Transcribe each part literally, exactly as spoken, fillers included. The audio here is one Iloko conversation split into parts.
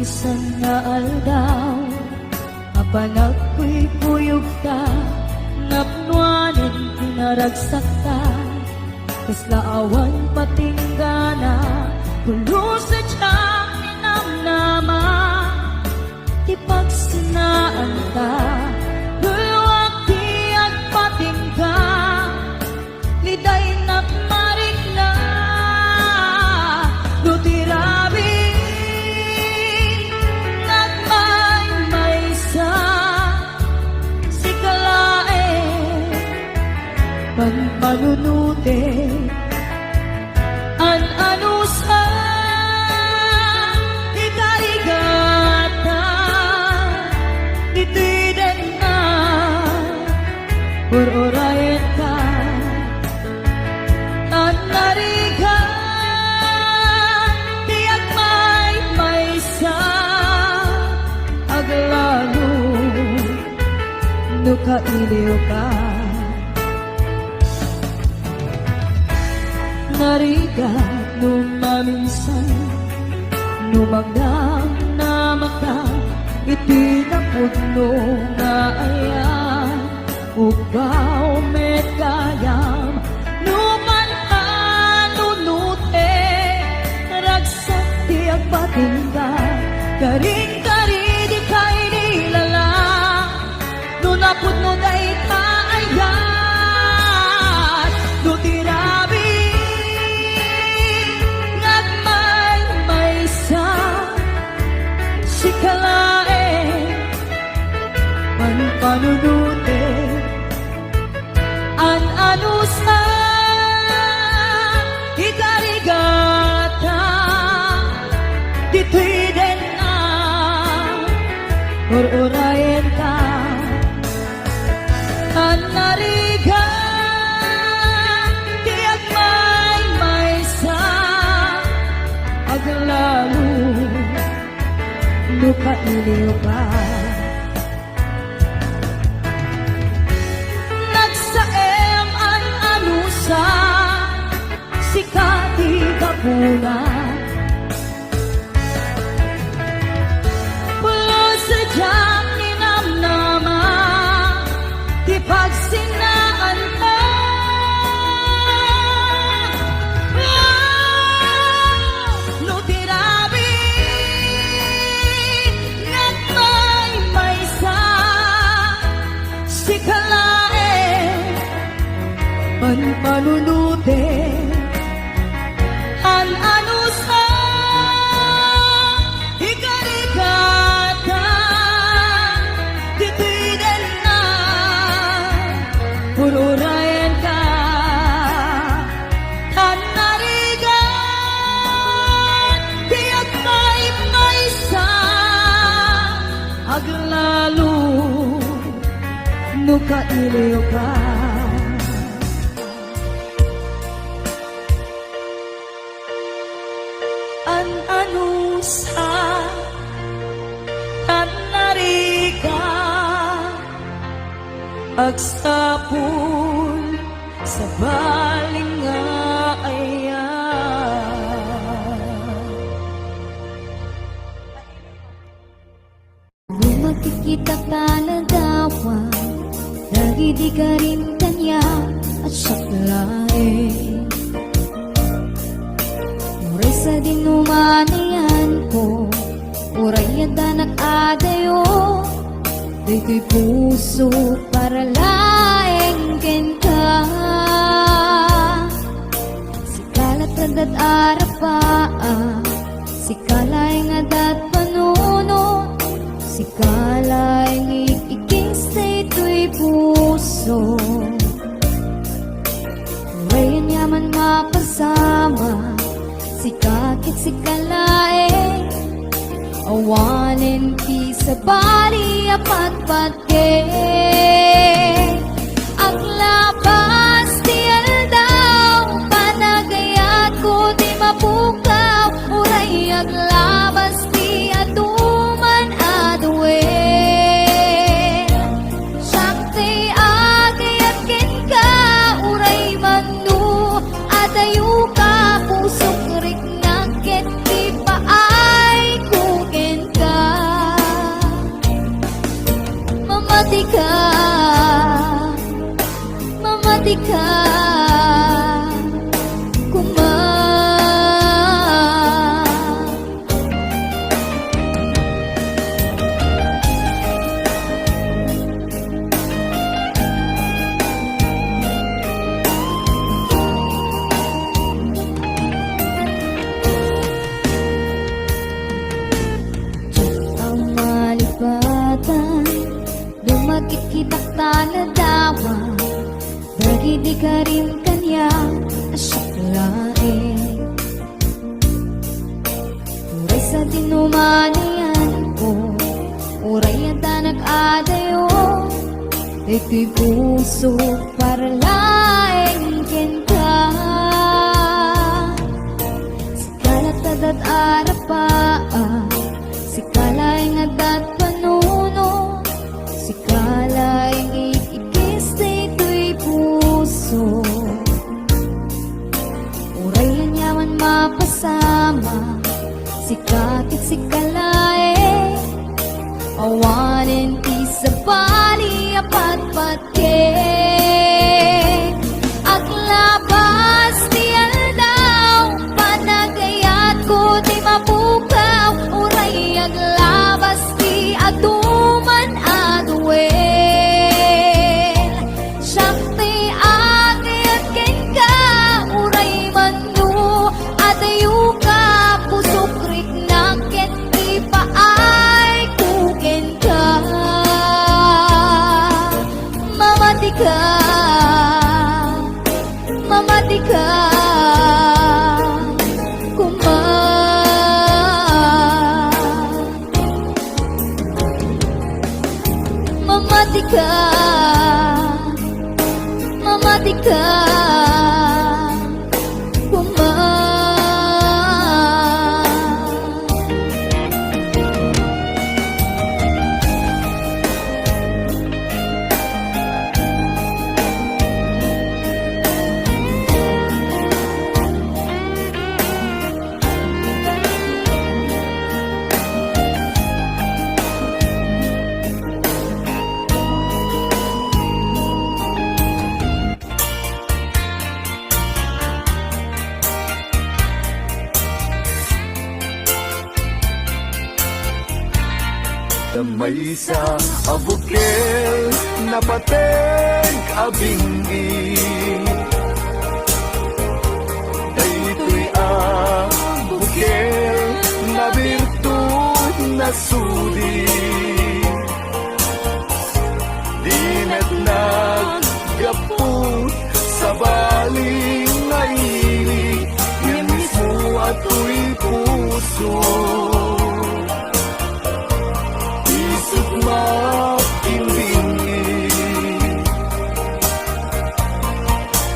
Maysa nga aldaw, a panagkuykuyogta, napnoanen ti naragsakta, kasla awan patinggana, pulos a diak ninamnama ti pagsinaanta, bulwak ti agpatingga, ni daynak marikna, no ti rabii nga agmaymaysa, sika laeng panpanunotek. An-anusa ti karigatan ditoy denna, ur-urayenka. Tan narigat ti agmaymaysa, aglalo no kailiwka. Narigat no maminsan, no magnamnamaka iti napudno nga ayan. Ukkaw met gayam no panpanunotek, ragsak ti agpatingga, karin-kari dika inilala, no napudno dayta ayat, no ti rabii nga agmaymaysa, sika laeng panpanunotek. An-anusa ti karigatan ditoy denna, ur-urayenka. Tan narigat ti agmaymaysa, aglalo no kailiwka. Nagsaem an-anusa, sika ti gapuna. Pulos a diak ninamnama ti pagsinaanta. No ti rabii nga agmaymaysa, sika laeng panpanunotek. An-anusa ti karigatan ditoy denna, ur-urayenka. Tan narigat ti agmaymaysa, aglalo no kailiwka. An-anusa tan narigat, agsapul, sabali nga ayan. Rumakikita talagawa dagidi karin kaniak a siak laeng. Uray sadin no manayanko, uray addanak adayo, daytoy puso para laeng kenka. Sika la ti adda ti arapaak, sika laeng adda ti panunot, sika laeng ikikis daytoy puso. Uray aniaman mapasamak, sika ket sika laeng. Awanen ti sabali a patpat ket aglabas ti aldaw, panagayatko ti mapukaw, uray aglabas ti adu man a duwen. Siak ti agayat kenka, uray man no adayoka, pusok riknak ket ti paayko kenka. ka koma. Diak a malipatan, dumagitgitak ta ladawan, dagidi karim kaniak a siak laeng. Uray sadin umanayanko, uray adda nag-adayo, daytoy pusok para laeng kenka. Sika latta dat-arapaa, sika laeng addat panunot, sika laeng ikikis daytoy puso. Uray aniaman mapasamak, sika ket sika laeng, awanen ti sabali a patpat ket aglabas ti aldaw, panagayatko ti mapukaw, uray aglabas ti adu man a duel. Siak ti agayat kenka, uray man no adayoka, pusok riknak ket ipaayko kenka. Mamatika, mamatika koma. Mamatika, mamatika koma. Maysa a bukel napateg a bing-i. Daytoy a bukel nabirtud nasudi. Di met naggapu sabali nga ili, ngem mismo a toy puso. Isut' makimbing-i.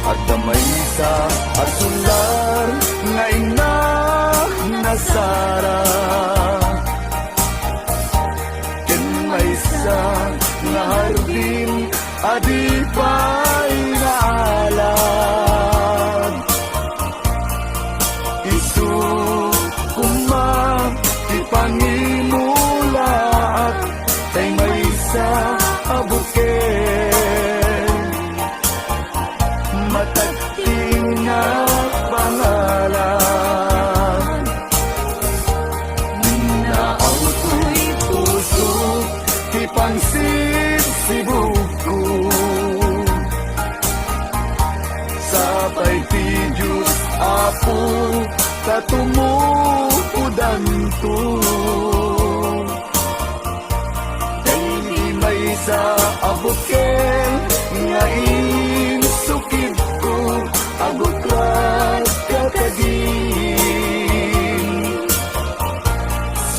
Adda maysa a sular nga innak nasara, ken maysa nga hardin a di pay naalad. Isu koma ti pangimulaak, tay maysa a bukel matagting a pangalan. Naaw toy puso ti pangsibsibugko. Sapay ti Dios, Apo, ta tumupodanto. Daydi maysa a bukel nga insukibko, agutlat kadagiti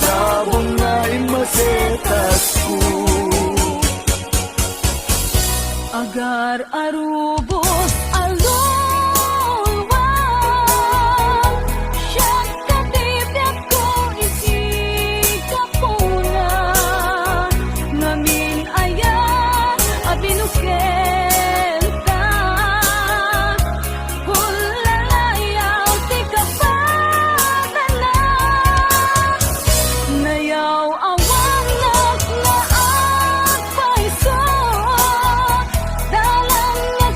sabong nga immasetasko. Agar a rubos a luluag, siak ti biagko iti gapuna, ngamin aya a binukenta. Kullalayaw ti kapadana, nayaw-awannak nga agpayso, dalan nga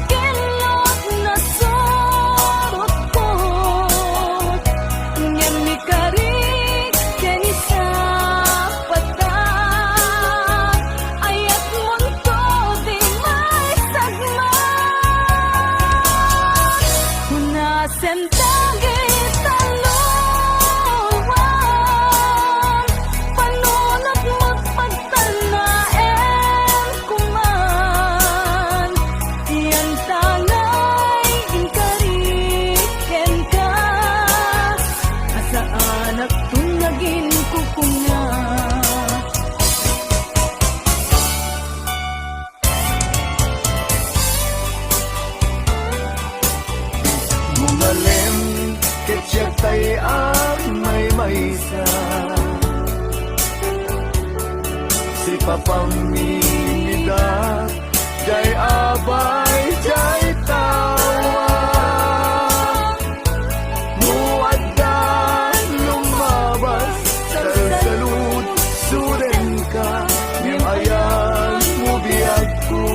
Ipapammidak jay abay jay tawa. Mo adda lumabas, salsalud, sudenka, ngem ayan mo biagko.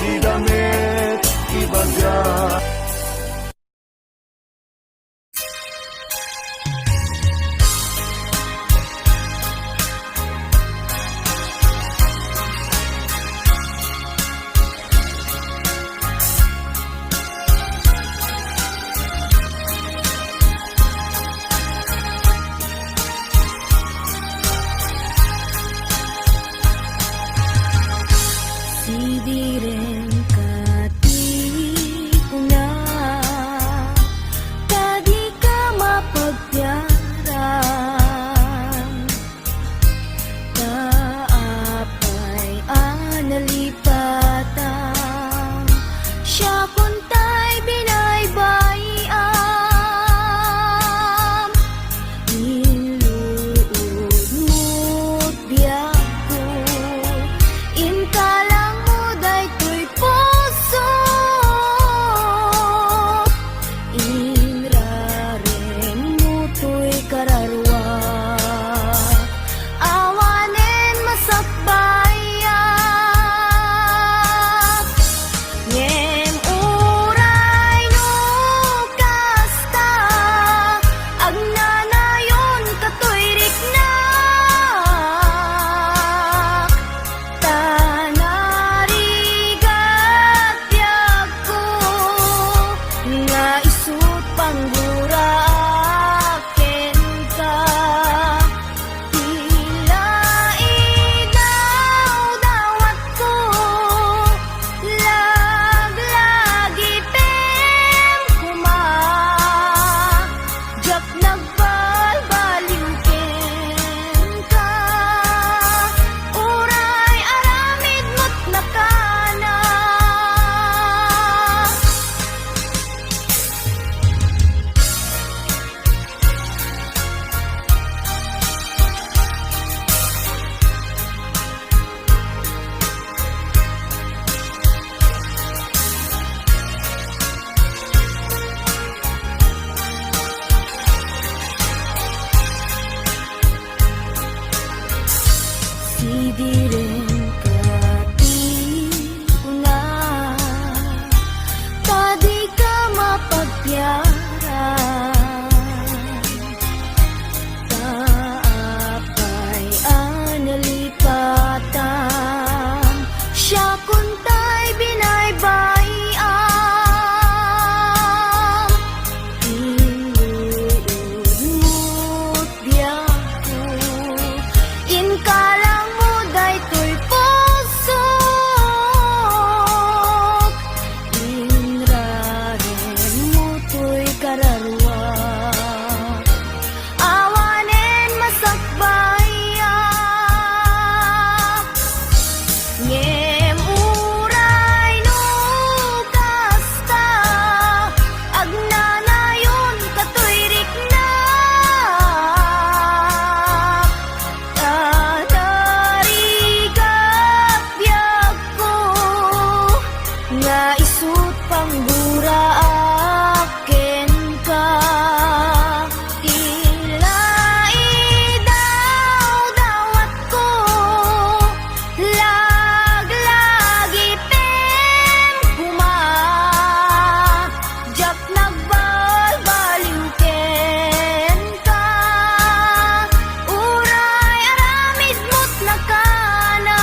Dida met ibaga. Sidiren ka ti kuna, ta dika mapagtiaran. Ta apay a nalipatan, siakon tay binaybay-am. Inluod mo't biagko, inka lang mo daytoy puso. Inrarem mo toy kararua, awanen masakbayak. Ngem uray no kasta, agnanayon ka toy riknak. Ta narigat biagko nga isut' pangguraak kenka. Ti la idawdawatko, laglagipem koma. Diak nagbalbaliw kenka, uray aramid mo't nakana. Sidiren ka ti kuna, ta dika mapagtiaran. Ta apay a nalipatan, siakon tay binaybay-am. Inluod mo't biagko, inka lang mo daytoy pusok. Inrarem mo toy kararua, awanen masakbayak. Ngem uray no kasta, agnanayon ka toy riknak. Ta narigat biagko nga isut' pangguraak kenka. Ti la idawdawatko, laglagipem koma. Diak nagbalbaliw kenka, uray aramid mo't nakana.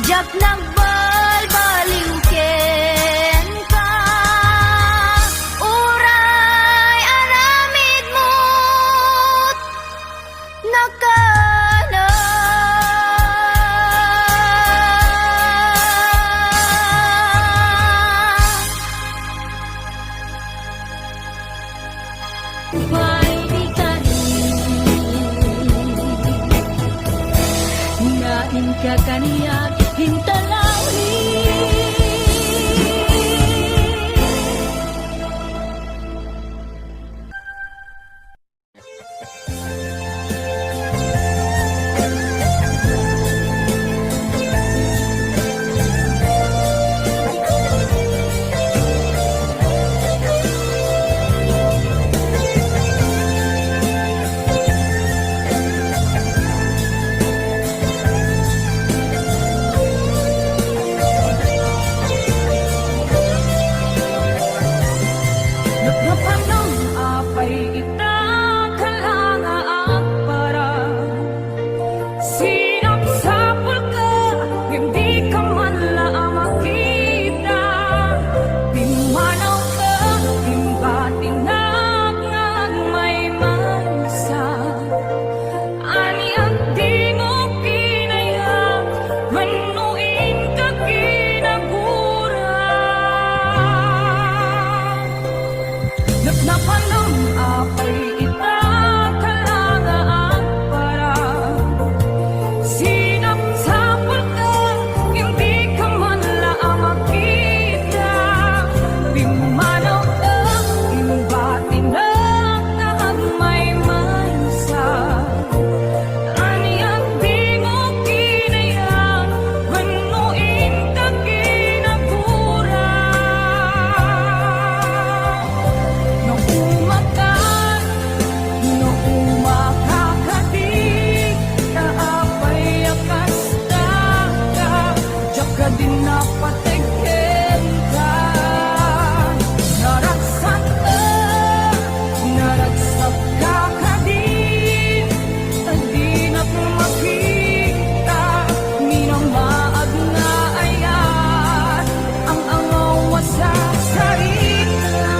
Diak nagbalbaliw kenka, uray aramid mo't nakana. Upay di kari, nga inka kaniak intalawi. Apay ita kalanga agparang. Sinapsapulka, ngem dika man la a makita. Pimmanawka, imbatinak nga agmaymaysa. Ania dimo kinayat wenno inka kinagura? No umakan, no umaka kadi, ta apay a kasta ka, diak kadi napateg kenka. Naragsak, naragsak ka kadi, ta dinak makita, minamaag nga ayat, ang angaw a sarsarita.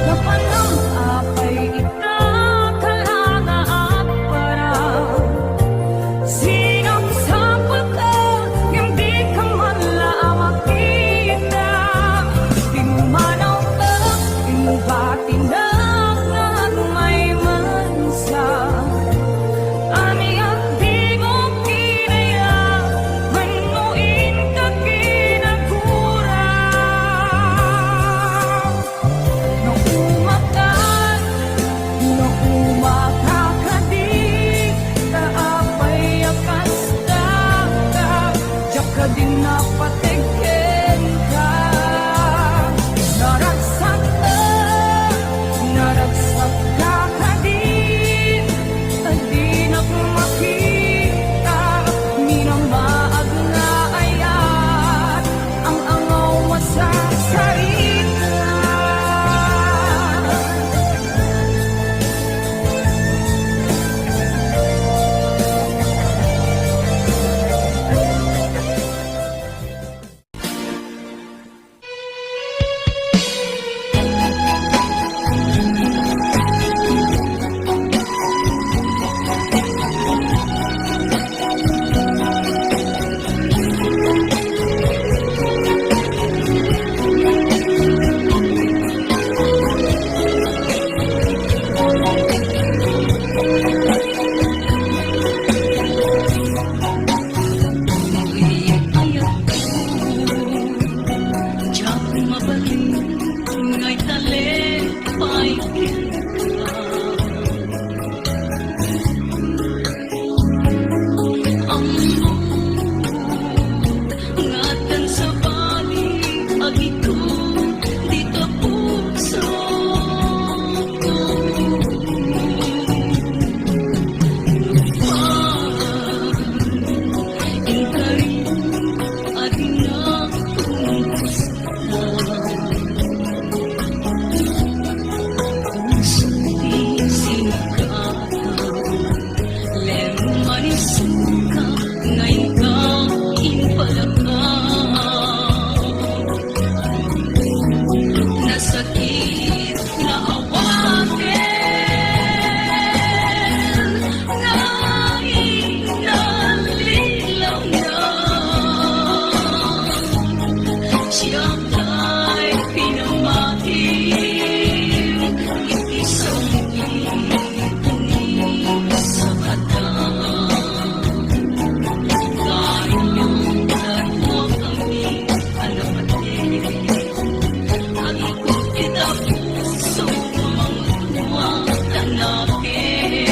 Napanan apay ita kalanga agparang. Sinapsapulka, ngem dika man la a makita. Pimmanawka, imbatinak nga agmaymaysa. Ania dimo kinayat wenno inka kinagura? No umakan, no umaka kadi, ta apay a kasta ka, diak kadi napateg kenka. Naragsak ka, naragsak ka kadi, ta dinak makita, minamaag nga ayat, ang angaw a sarsarita. Nasakit nga awaten nga inallilaw na. Siak tay pinamati iti sangiti ni sabatan. Kayo tatlo kami a napateg. Agikot ita puso, mangutwa ta nakem.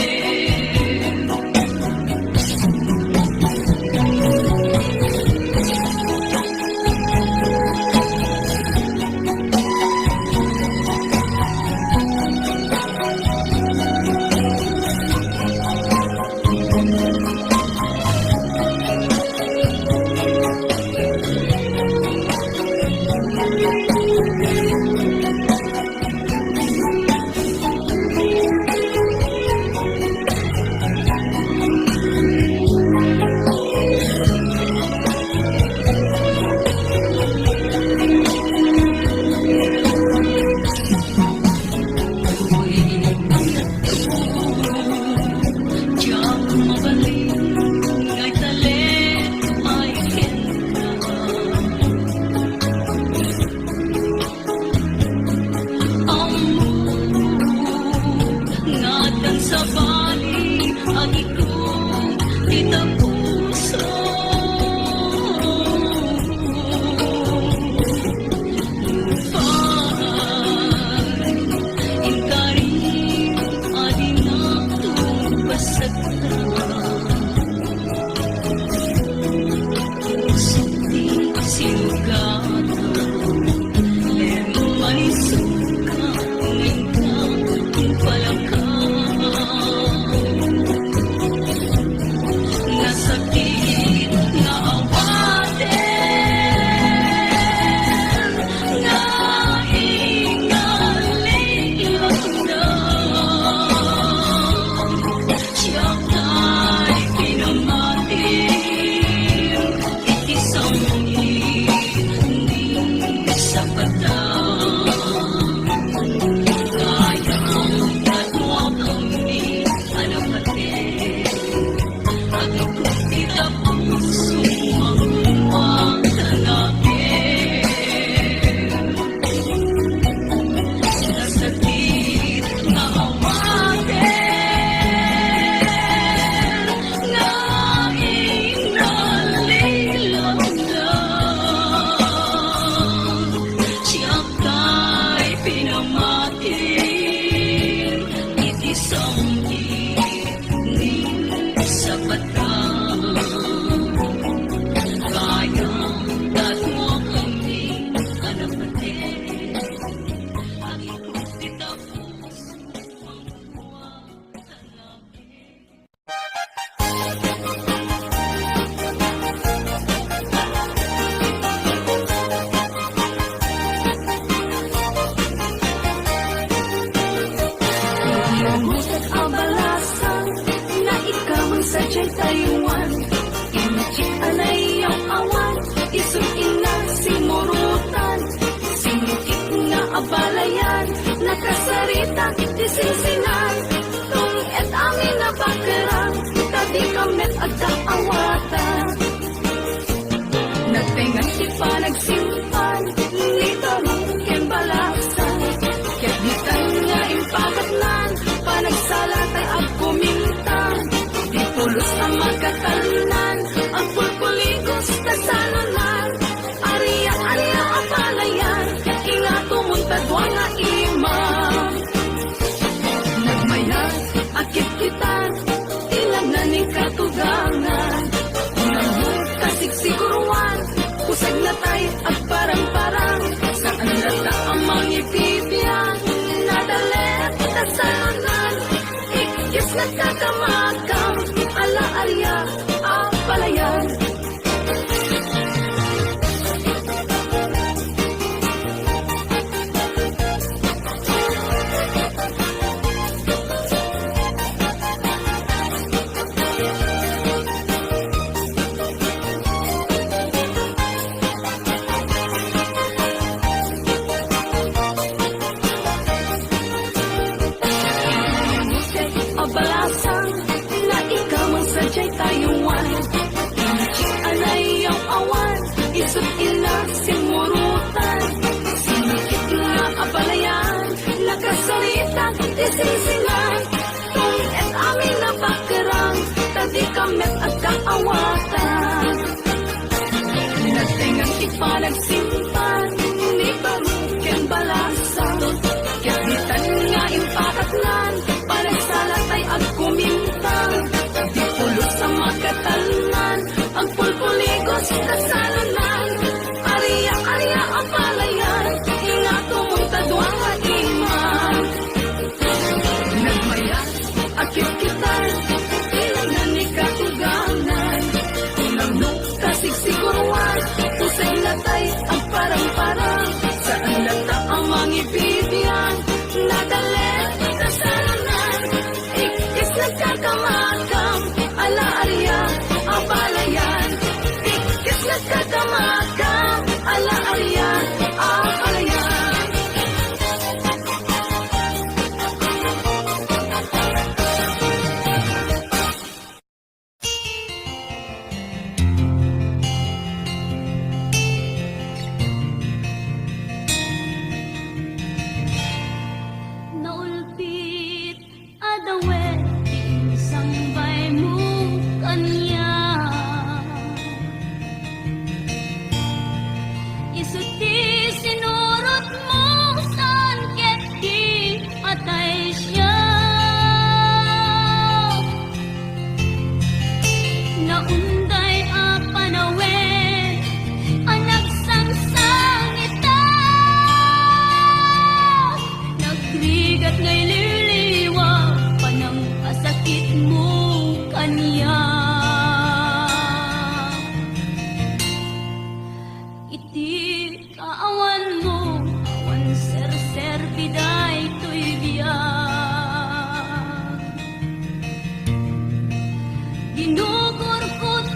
Siak tay pinamatim iti sangti ni sapatka. Kayam ta duakami a napateg. Agikut ti tapos mangkuak. Namutek a balasan, naikam sadiay Taiwan. Inchik a nayaw-awan, isu inna simurutan. Singkit nga abalayan, nakasarita ti singsinan. Tunged amin a bakerang, ta dika met agdaawatan. Nagtengnga ti panagsimpan ni Tarong ken Balasan. Ket ditan nga impakatnan, panagsala tay agkumintan. Di pulos a makatalnan, agpulpuligos kasanonan. Aria, aria a palayan, ingatumon ta dua nga imam. Nagmayat a kitkitan, ti langna ni katugangan. Kunam no kasigsiguruan, usagna tay agparangparang. Saan latta a mangibibiag, nadalek kasanonan. Ikkis nga kakamakam, ala aria a palayan. Abalasan, naikam sadiay Taiwan. Inchik a nayaw-awan, isu inna simurutan. Singkit nga abalayan, nakasarita ti singsinan. Tunged amin a bakerang, ta dika met agkaawatan. Nagtengnga ti panagsimpan ni Tarong ken Balasan. Ket ditan nga impakatnan, panagsala tay agkumintan. Di pulos a makatalnan, agpulpuligos kasanonan. Aria, aria a palayan, ingatumon ta dua nga imam. Nagmayat a kitkitan, ti langna ni katugangan. Kunam no kasigsiguruan, usagna tay agparangparang. Saan latta a mangibibiag, nadalek kasanonan. Ikkis nga kakamakam, ala aria a palayan. Ikkis nga kakamakam, ala aria a palayan. Naulpit a dawet ti insangbaymo kaniak. Isu ti sinurotmo saan ket di patay siak. Naunday a panawen a nagsangsangitak. Nagrigat nga ililiwa, panangkasakitmo kaniak. Iti kaawanmo, awan serserbi daytoy biag. Ginugurkod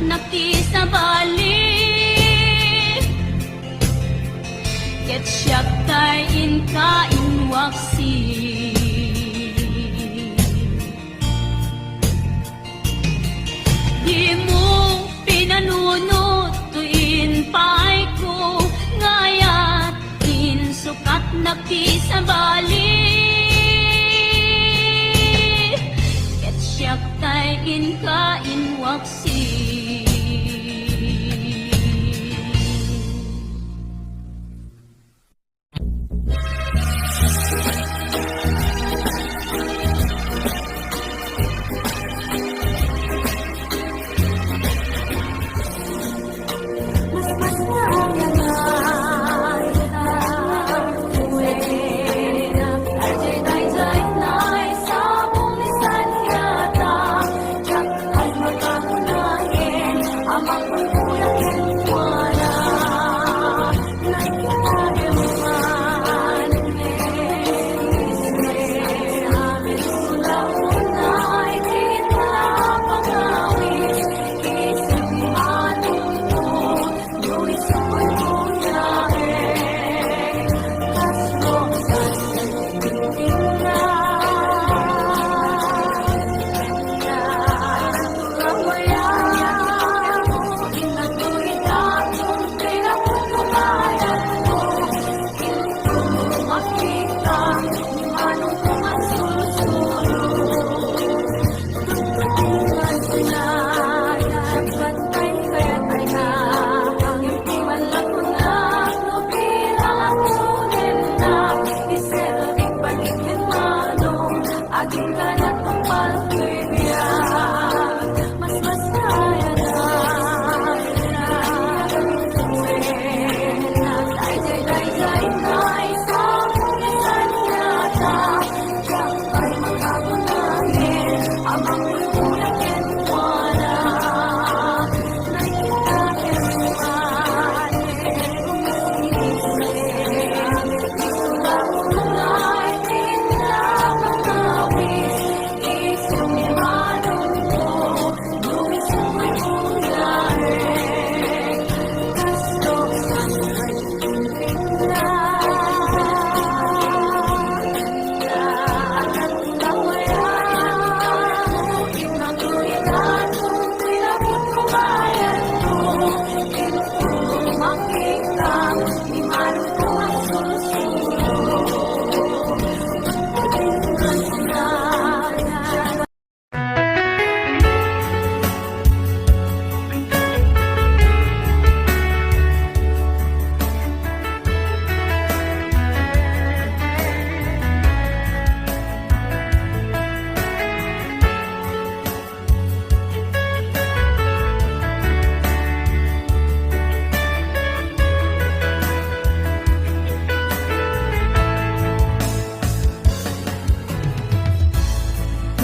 Nakisabali, ket siak tay inka inwaksi. Dimo pinanunot toy inpaayko nga ayat, insukat nakisabali, ket siak tay inka inwaksi.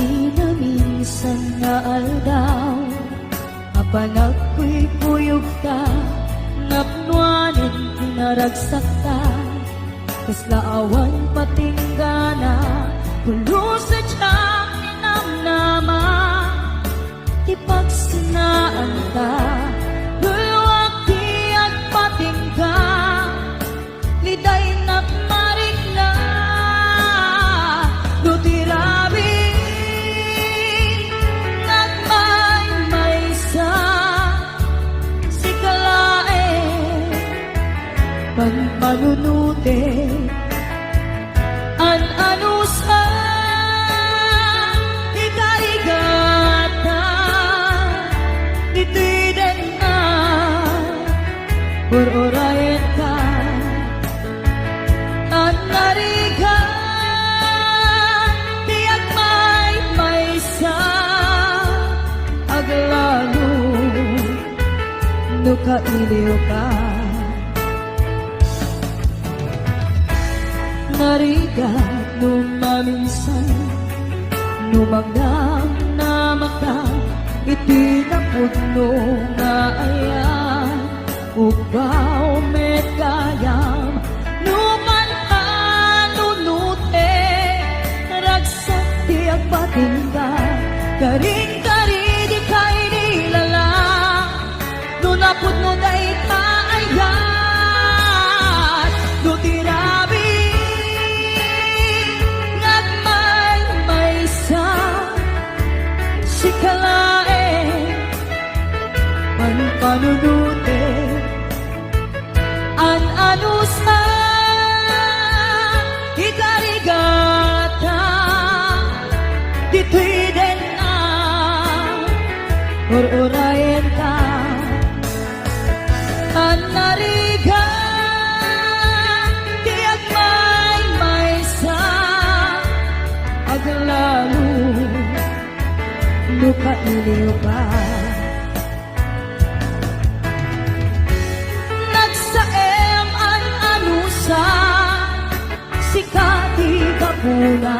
Ti naminsan nga aldaw, apan agkuykuyogta, napnoanen ti naragsakta. Kasla awan patinggana, pulos sadiak ni namnama. Ti pagsinaanta, bulwak ti agpatingga. Lidaynak marikna, no ti rabii nagmaymaysa, sika laeng panpanunotek. An-anusan ti karigatan, ditoy denna, ur-urayenka. An narigat ti agmaymaysa, aglalo no kailiwka. Narigat no maminsan, no magnamnamaka iti napudno nga ayan. Ugaw met gayam no panpanunotek, ragsak ti agpatingga, karin-kari dika inilala. Pudno dayta ayat, no ti rabii nga agmaymaysa, sika laeng, an panunotek, an-anusa, ikarigata, ditoy denna, ur-urayenta. Pannarigat ti agmaymaysa, aglalo no kailiwka. Nagsaem an-anusa, sika ti gapuna.